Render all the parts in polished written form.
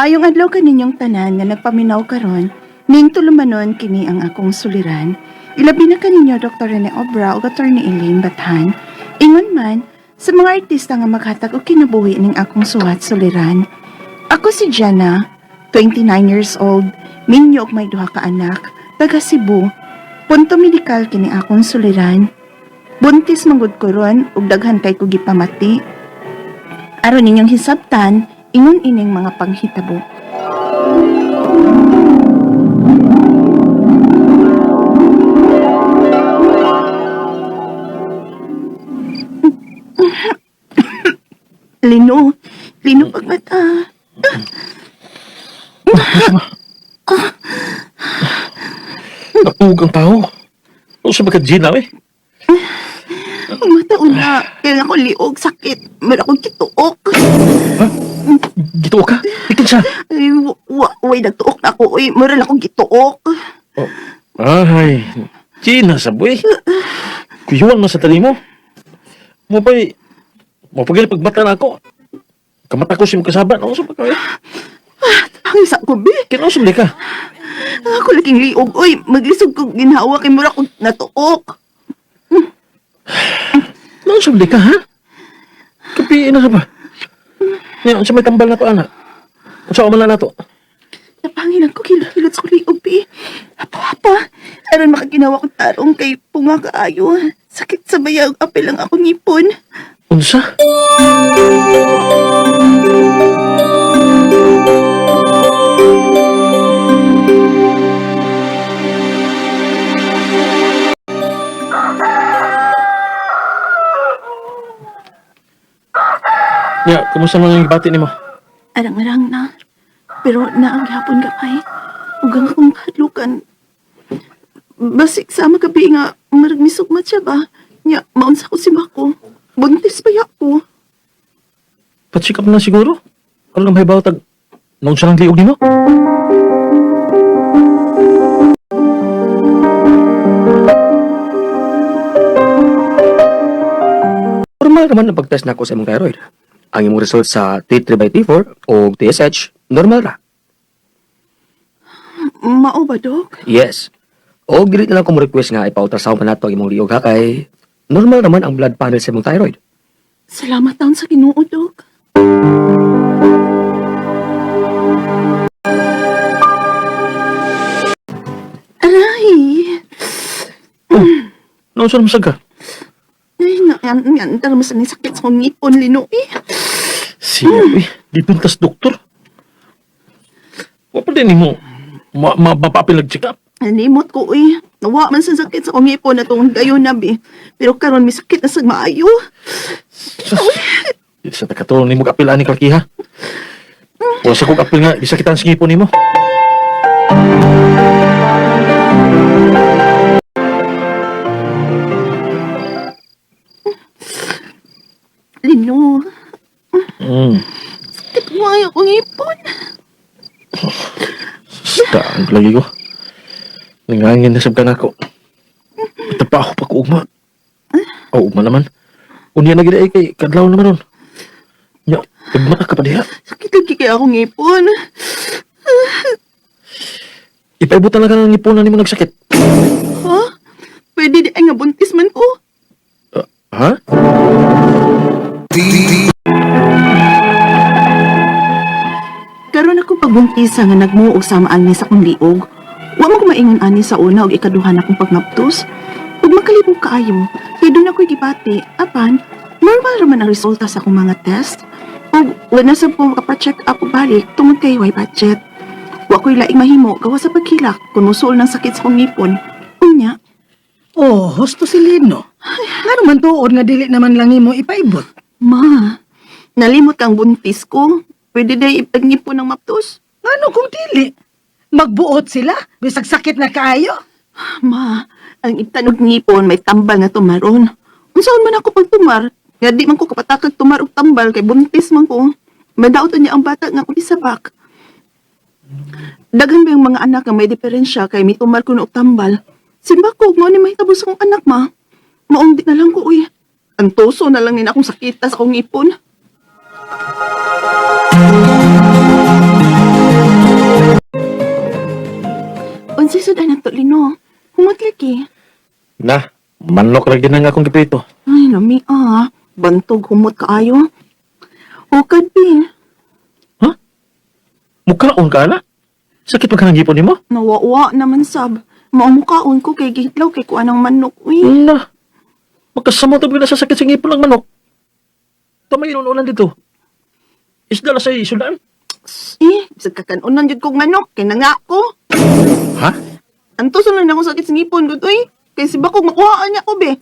Maayong adlaw kaninyong tanan nga nagpaminaw karon, ning tulumanon kini ang akong suliran. Ilabi na kaninyo Dr. Rene Obra ug Attorney Elaine Bathan. Ingon man sa mga artista nga maghatag og kinabuhi ning akong suwat suliran. Ako si Jenna, 29 years old, minyo og may duha ka anak, taga Cebu. Punto medikal kini akong suliran. Buntis manggod ko ron ug daghan kay ko gipamati. Aron ninyong hisabtan, ingon ining mga panghitabo. Lino, Lino pagmata. Natuog ang tao. O sa mga Gina, eh. Mata una, kaya ako liog, sakit. Meron akong kituok. Gituo ka? Ikin siya. Ay, way, nagtuok na ako. Uy, meron akong gituok. Ay, Gina sa buwi. Kuyuan man sa tali mo. Mo pa'y, mo pagil pagmata na ako. Kamata ko si makasaban. Ano sa pagkaya? Ang isa ko, be. Kinausap di ka. Ako laging liog. Uy, maglisog ko ginhawa kay mura akong natuok. Nausap di ka, ha? Kapiin na sa ba? Ngayon, sa may tambal na to, ana. Sa man na to. Napangin ako, kilot-kilot sa liog, be. Apa, aron makaginawa ko tarong kay punga kaayo. Sakit sa bayag, apil lang akong ngipon. Unsa? Ya, kumusta man ang gibati nimo? Arang-arang na. Pero naang hapon gamay. Ug ang akong kahadlukan. Basik sa magabi nga, marag misugmat siya ba? Nya, maunsa ko si Mako. Buntis pa ko. Patsikap na siguro. Ano lang may tag naunsa lang liog nimo? Normal naman ang pagtest nako sa imong thyroid. Ang imong result sa T3 by T4 o TSH, normal ra. Mao ba, Dok? Yes. O dili na lang ko mo request nga ipa-ultrasound pa nato ang imong liog ha kay normal naman ang blood panel sa imong thyroid. Salamat taon sa Ginoo, Dok. Aray! Naunsa naman sad ka? Ay, nga, mas ni sakit sa kong ngipon, Lino, eh. Siya, eh. Di pintas doktor. Wa pa din nimo ma ma mapapil check up. Nalimot ko, eh. Nawa man sa sakit sa kong ngipon na tungod gayon na, be. Pero karon may sakit na sa maayo. Di sa takatulong nimo kapil ani kalki ha. Wala sa kong apil nga gisakitan sa ngipon nimo. Lino, sakit mo ay akong ngipon. Staan lagi ko. Nangangin na sab ka nako. Tapa ako pa ko ugma. Oh, ugma naman. Unya na gid ay kay kadlaw naman nun. Nya, mata ka pa diha. Sakit lagi kaya akong ngipon. Ipaibot talaga ng ngipon na nimo nagsakit. Ha? Pwede di ay nga buntis man ko. Ha? Karon ako pagbuntis nga nagmuog sama ani sa akong liog. Wa mo ko maingon ani sa una og ikaduha na akong pagngaptos. Ug makalibog kaayo, kay doon ako'y gibati. Apan, normal raman ang resulta sa akong mga test. Ug wala sa po makapa-check up og balik tungod kay way budget. Wa ko'y laing mahimo gawa sa paghilak kung musuol ng sakit sa akong ngipon. Unya, Oh, husto si Lino. Nga naman tuod nga dili naman lang nimo ipaibot. Ma, nalimot kang buntis ko. Pwede day ipagngipon ng maptos. Ngano kung dili? Magbuot sila, bisag sakit na kaayo. Ma, ang itanog ngipon may tambal nga tumaron. Unsaon man ako pagtumar? Nga di man ko kapatakag tumar og tambal kay buntis man ko. Madaot niya ang bata nga ako isabak. Daghan ba yung mga anak nga may diferensya kay mitumar ko og tambal. Simba ko, mao ni mahitabo sa akong anak ma. Maong di na lang ko uy. Ang tuso na lang nina akong sakita sa akong ngipon. Unsay sudan nato, Lino? Humot lagi. Na, manok lagi na nga akong giprito. Ay, lami ah. Bantog humot kaayo. Hukad, bi. Ha? Mukaon ka na? Sakit pa ka ng ngipon nimo? Nawawa naman sab. Maumukaon ko kay gihitlaw kay kuan ang manok, uy. Na. Magkasamo tabi na sa sakit sa ngipon ng manok. Tamay inunulan dito. Isda na sa isudan. Eh, bisag kakanunan jud kog manok kay nangako. Ha? Antos lang na akong sakit sa ngipon gud uy. Kay si bakog makuhaan niya ko be.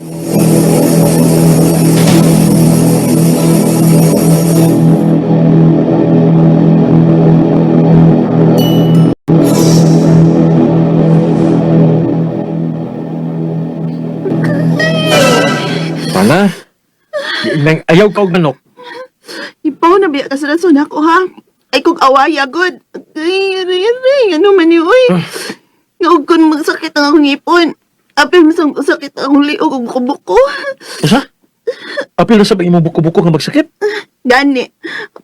Pala. Di nang ayaw ka og manok. Ipaw na biya ka sa rason ako ha. Ay kog awaya gud. Ay, aray, aray, ano man ni uy. Naog kon magsakit ang akong ngipon. Apil masang sakit ang akong liog ug buko. Usa? Apil na sa imong buko-buko nga magsakit? Gani.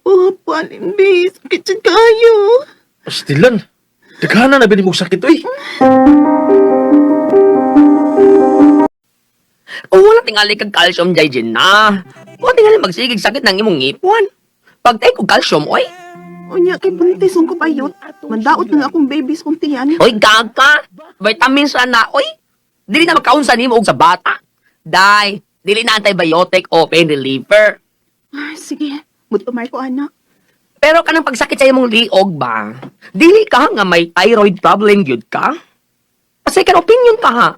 Oh, panin be, sakit jud kaayo. Astilan. Daghana na ba nimo sakit oy? Kung wala tingali kag calcium jay na. Wala tingali magsigig sakit ng imong ngipon. Pagtay ko calcium, oy. Unya kay buntis ang kupayot. Mandaot na nga akong babies kong tiyan. Oy, gaga. Vitamins na, oy. Dili na makaunsa nimo og sa bata. Day, dili na antibiotic o pain reliever. Ay, sige. Mutumar ko anak. Pero kanang pagsakit sa imong liog ba? Dili ka nga may thyroid problem gyud ka? Pa second opinion ka ha.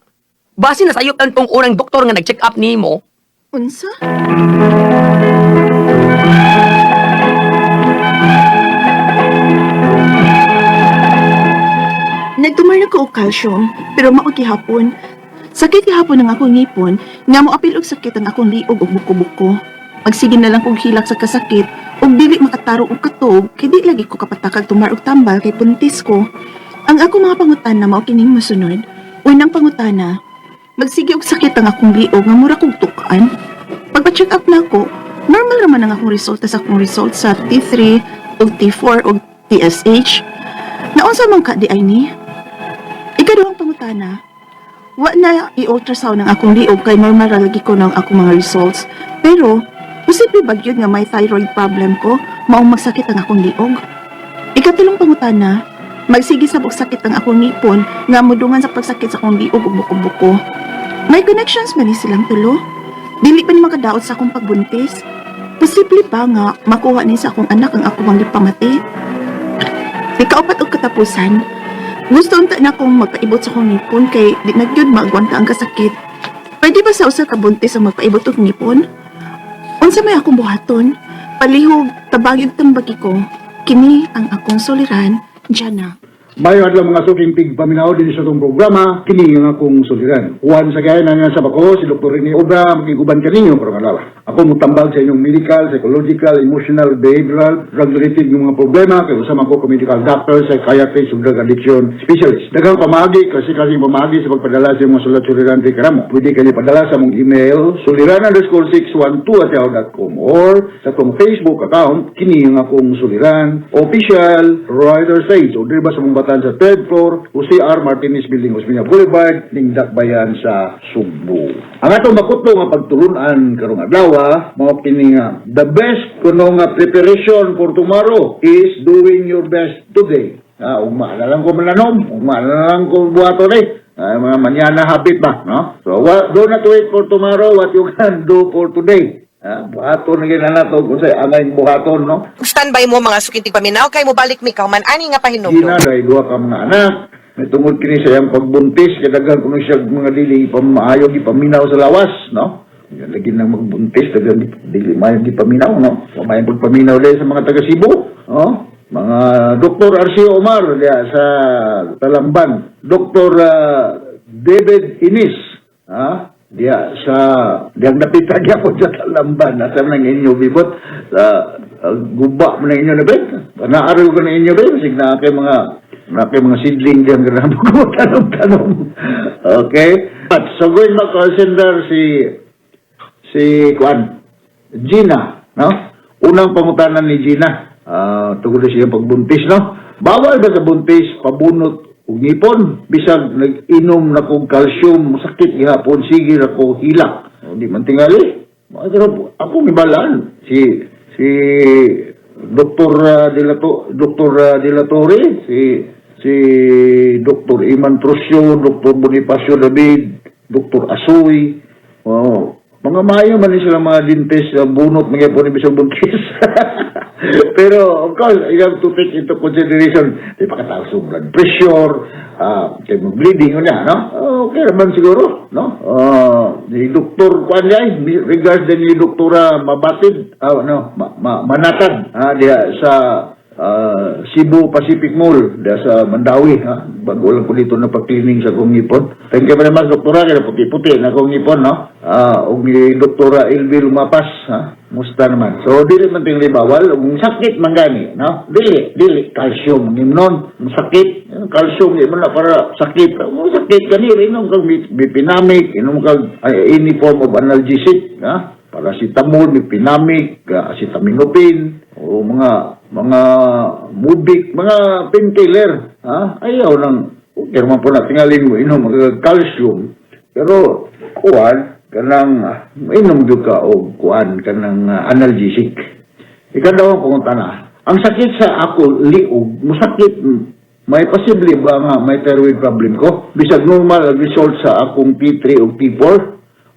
Base na sayop tong unang doktor nga nag-check up nimo. Unsa? Nagtumar na ko og calcium, pero mao gihapon. Sakit gihapon ang akong ngipon, nga moapil og sakit ang akong liog ug buko-buko. Magsige na lang kog hilak sa kasakit ug dili makataro og katog kay di lagi ko kapatakag tumar og tambal kay puntis ko. Ang akong mga pangutana mao kining mosunod. Unang pangutana, magsige og sakit ang akong liog nga mura kog tukan. Pagpa-check up na ako, normal raman ang akong resulta sa akong result sa T3 ug T4 ug TSH. Naunsa man ka di ay ni? Ikaduhang pangutana, wa na i-ultrasound ang akong liog kay normal ra lagi ko ng akong mga results. Pero, posible ba gyud nga may thyroid problem ko, maong magsakit ang akong liog? Ikatulong pangutana, magsige sa sakit ang akong ngipon nga mudungan sa pagsakit sa akong liog ug buko-buko. May connections man ni silang tulo? Dili pa ni makadaot sa akong pagbuntis? Posible ba nga makuha ni sa akong anak ang akong mga gipamati? Ikaupat og katapusan, gusto unta na akong magpaibot sa akong ngipon kay di na gyud maagwanta ang kasakit. Pwede ba sa usa ka buntis ang magpaibot og ngipon? Unsa may akong buhaton? Palihog, tabangig tambagi ko. Kini ang akong suliran, Jana. Mayo adlaw mga suking pigpaminaw din sa itong programa, kini nga akong suliran. Juan sa gaya na nga sa bako, si Dr. Rene Obra, makiguban kaninyo karong adlaw. Ako mutambag sa inyong medical, psychological, emotional, behavioral, drug-related ng mga problema, kay usama ko ka medical doctor, psychiatrist, ug drug addiction specialist. Daghang pamagi, kasi pamagi sa pagpadala sa imong sulat suliran kay kanamo. Pwede kayo padala sa mong email, suliran_612@yahoo.com or sa atong Facebook account, kini nga akong suliran, official writer stage, o diri ba sa mong batan sa third floor, UCR Martinez Building, Osmeña Boulevard, Ningdak Bayan sa Sugbo. Ang atong makutlo nga pagtulunan karong adlaw, mao kini nga the best kuno nga preparation for tomorrow is doing your best today. Ah, ugma na lang ko mananom, ugma na lang ko buhaton eh. Ay, mga manyana habit ba, no? So, what, do not wait for tomorrow what you can do for today. Ah, buhaton na ginana to kung sa'y angay buhaton, no? Standby mo mga sukintig paminaw kay mobalik mi kauman ani nga pahinumdum. Gina, dahil duha ka mga anak. May tungod kini sa iyang pagbuntis, kay daghan kuno siya mga dili ipamaayo gipaminaw sa lawas, no? Yan lagi nang magbuntis, daghan dili maayo gipaminaw, no? Wa pagpaminaw dahil sa mga taga Cebu, no? Mga Dr. Arcio Omar diya sa Talamban, Dr. David Inis, ha? Diya sa diyang napita gyapon sa Talamban, nasa man ang inyo bibot sa guba man ang inyo na bet. Naaral ko na inyo bet, sig na kay mga seedling diyan ganang ko tanong-tanong. Okay? But so going back to our sender si Kuan Gina, no? Unang pangutana ni Gina, tungkol sa iyang pagbuntis, no? Bawal ba sa buntis pabunot og ngipon. Bisag nag-inom na kog calcium, sakit gihapon, sige ra ko hilak. O, di man tingali. Pero ako mibalaan si si Dr. De La Dr. De La Torre, si si Dr. Iman Trosio, Dr. Bonifacio David, Dr. Asoy. Oh, mga maayo man ni sila mga dentist, bunot mga po ni bisag buntis. Pero of course, you have to take into consideration di pa kataas yung blood pressure, kay mo bleeding na, no? Okay naman siguro, no? Ni Dr. Kwan yan, regards din ni Dr. Mabatid, no, Manatad, diha sa Cebu Pacific Mall, diha sa Mandaue, ha? Bago lang ko dito na pag-cleaning sa akong ngipon. Thank you very much, Doktora, kaya puti-puti na akong ngipon, no? Ug ni Doktora Ilvi Lumapas, ha? Musta naman. So, dili man tingali bawal. Kung sakit man gani, no? Dili, dili. Calcium, ngimnon. Kung sakit, calcium, di man na para sakit. Kung sakit gani, inom kag mefenamic, inom kag ay, any form of analgesic, ha? Paracetamol, mefenamic, acetaminophen, o mga mga Mobic, mga painkiller, ha? Ayaw nang, okay naman po na tingalin mo inom mga calcium, pero kuan kanang inom gyud ka og kuan kanang analgesic. Ikadawang pangutana, ang sakit sa ako liog, musakit, may posible ba nga may thyroid problem ko? Bisag normal ang result sa akong T3 o T4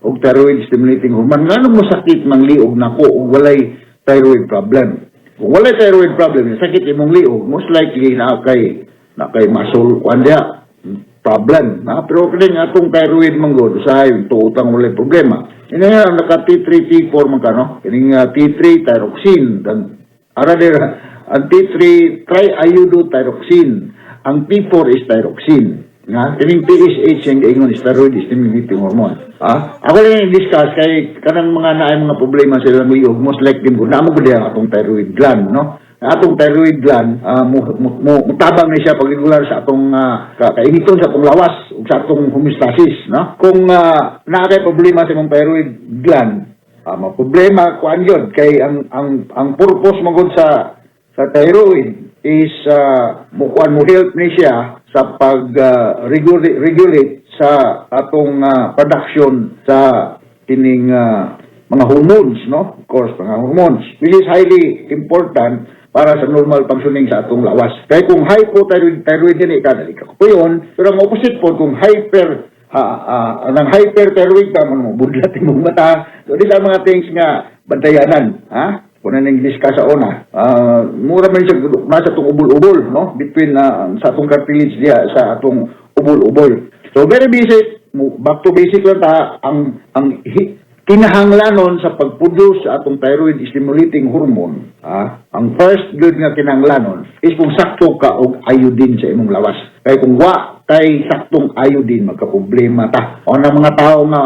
o thyroid stimulating hormone, ngano mo sakit mang liog nako og walay thyroid problem? Kung walay thyroid problem, sakit imong liog, most likely na kay muscle kuan diha problem. Na, pero kini nga atong thyroid man gud, usahay tuutang walay problema. Ini nga naka T3 T4 man ka, no? Kining T3 thyroxine dan ara dira ang T3 triiodothyroxine. Ang T4 is thyroxine. Nga kining TSH ang giingon is thyroid stimulating hormone. Ako lang i-discuss kay kanang mga naay mga problema sa ilang liog, most likely ko na mo gud ang atong thyroid gland, no? Ang atong thyroid gland mo mutabang ni siya pag regular sa atong kainiton sa atong lawas ug sa atong homeostasis, no? Kung naa kay problema sa imong thyroid gland, ma problema kuan yun kay ang purpose mo gud sa thyroid is mo kuan, mo help ni siya sa pag regulate sa atong production sa kining mga hormones, no? Of course, mga hormones, which is highly important para sa normal functioning sa atong lawas. Kaya kung hypothyroid thyroid din ka, dali ka kuyon, pero ang opposite po, kung hyper nang hyperthyroid ka man, mo budlat imong mata. So these are mga things nga bantayanan, ha? Kung na discuss sa una, mura man siya nasa atong ubol-ubol, no? Between sa atong cartilage diha sa atong ubol-ubol. So very basic, back to basic lang ta, ang kinahanglanon sa pag-produce sa atong thyroid stimulating hormone, ang first good nga kinahanglanon is kung sakto ka og iodine sa imong lawas. Kay kung wa kay saktong iodine, magka-problema ta. O ang mga tao nga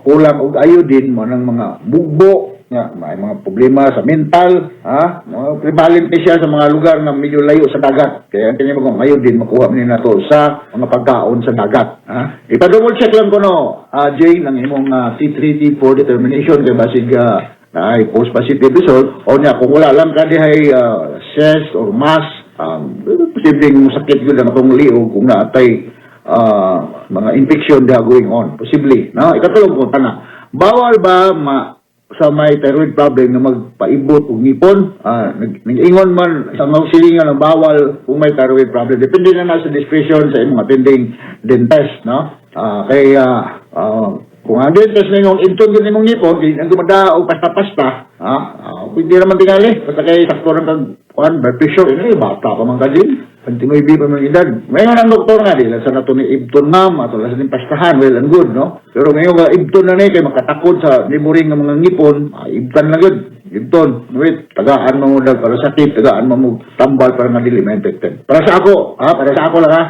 kulang og iodine mo ng mga mugbo nga may mga problema sa mental, ha, mga prevalent ni siya sa mga lugar nga medyo layo sa dagat, kaya ang kanya kung iodine makuha ni nato sa mga pagkaon sa dagat, ha. Ipa-double check lang ko, no, Jane, ang imong T3 T4 determination kay basig na ay post positive result o niya kung wala lang ka dihay cyst or mass, posibleng masakit yun ang atong liog kung naatay mga infection diha going on posible, no? Ikatulong ko tana, bawal ba sa may thyroid problem na magpaibot og ngipon? Nag-ingon man sa mga silingan ng bawal kung may thyroid problem. Depende na na sa discretion sa imong attending dentist, no? Kay kung ang dentist ningong ibton gyud imong ngipon, kay ang gumada og pasta-pasta, pwede naman tingali. Basta kay sakto lang kag kuan blood pressure, ini bata pa man ka din. 29 pa man edad. Ngayon ang doktor nga, di lang sa nato ni Ibton ma'am, ato lang sa ning pastahan, well and good, no? Pero ngayon nga Ibton na ni, kay makatakod sa neighboring nga mga ngipon, Ibton na gyud. Ibton, wait, tagaan mo mo dag para sakit, tagaan mo mo tambal para nga dili ma-infected. Para sa ako, ha, para sa ako lang ha,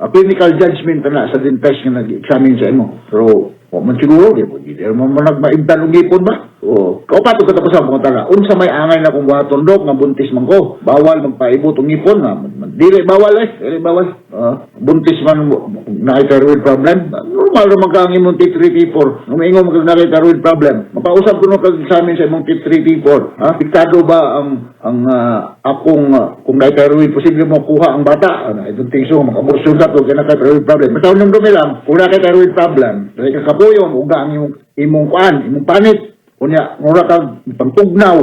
a clinical judgment na sa dentist nga nag-examine sa imo. Pero, wa man siguro, di mo, di mo man nagmaibtan og ngipon ba? Oh, kaupat og katapusan pangutana, unsa may angay na kung buhaton, dok, nga buntis man ko? Bawal magpaibot og ngipon nga. Dili bawal eh, dili bawal. Ah, buntis man na thyroid problem. Normal ra man ka ang imong T3 T4. Umiingon man kag naa thyroid problem. Mapausab kuno kag examine sa imong T3 T4. Ha? Piktado ba ang akong kung naa thyroid, posible mo kuha ang bata? Ano, I don't think so. Makaborsyon sa to kay naa thyroid problem. Basta unong lang, kung naa thyroid problem, dili ka kapuyo, uga ang imong kuan, imong panit. Unya, mura kag pagtugnaw,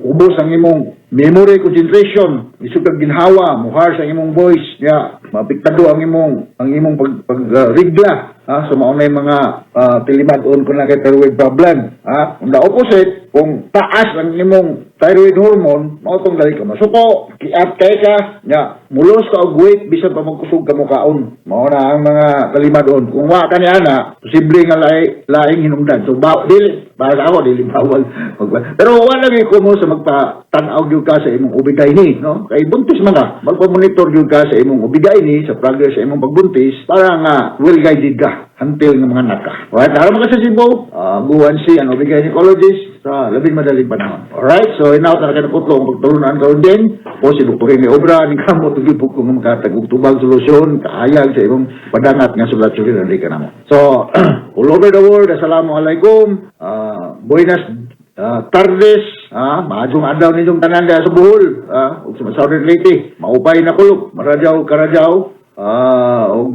ubos ang imong memory, concentration, isip kag ginhawa, muhar sa imong voice, nya mapiktado ang imong pag rigla, ha? So mao na yung mga tilimad-on kung naa kay thyroid problem, ha? On the opposite, kung taas ang imong thyroid hormone, mao tong dali ka masuko, kiat kay ka, nya mulos ka og weight bisan pa magkusog ka mokaon. Mao na ang mga talimad-on. Kung wa ka ni ana, posible nga laing hinungdan. So ba, dili para sa ako dili bawal. Pero wala gyud ko mo sa magpa-tan-aw gyud ka sa imong OB-GYN, no? Kay buntis man ka, magpa-monitor gyud ka sa imong OB-GYN sa progress sa imong pagbuntis para nga well guided ka until nga manganak ka. Alright, naroon ka sa Cebu, go and see an OB gynecologist sa labing madaling panahon. Alright, so inaw na kayo putlo ang pagtulunan karon din. O si Dr. Rene Obra, ni kamo tugipok kung makatag og tubag solusyon, kaayag sa imong padangat nga sulat sulit ka namo. So, all over the world, assalamu alaikum, buenas tardes, maayong adlaw ninyong tanan diha sa Bohol, ug sa Southern Leyte, maupay na kulog, marajaw karajaw, ug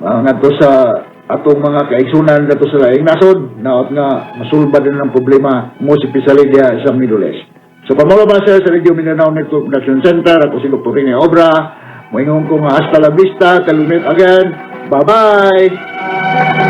ngadto sa atong mga kaigsunan dito sa laing nasod, naot nga masulbad din ang problema mo especially diha sa Middle East. So pamulo ba sir sa Radio Mindanao Network Production Center, ako si Dr. Rene Obra, moingon ko nga hasta la vista, till we meet again, bye-bye!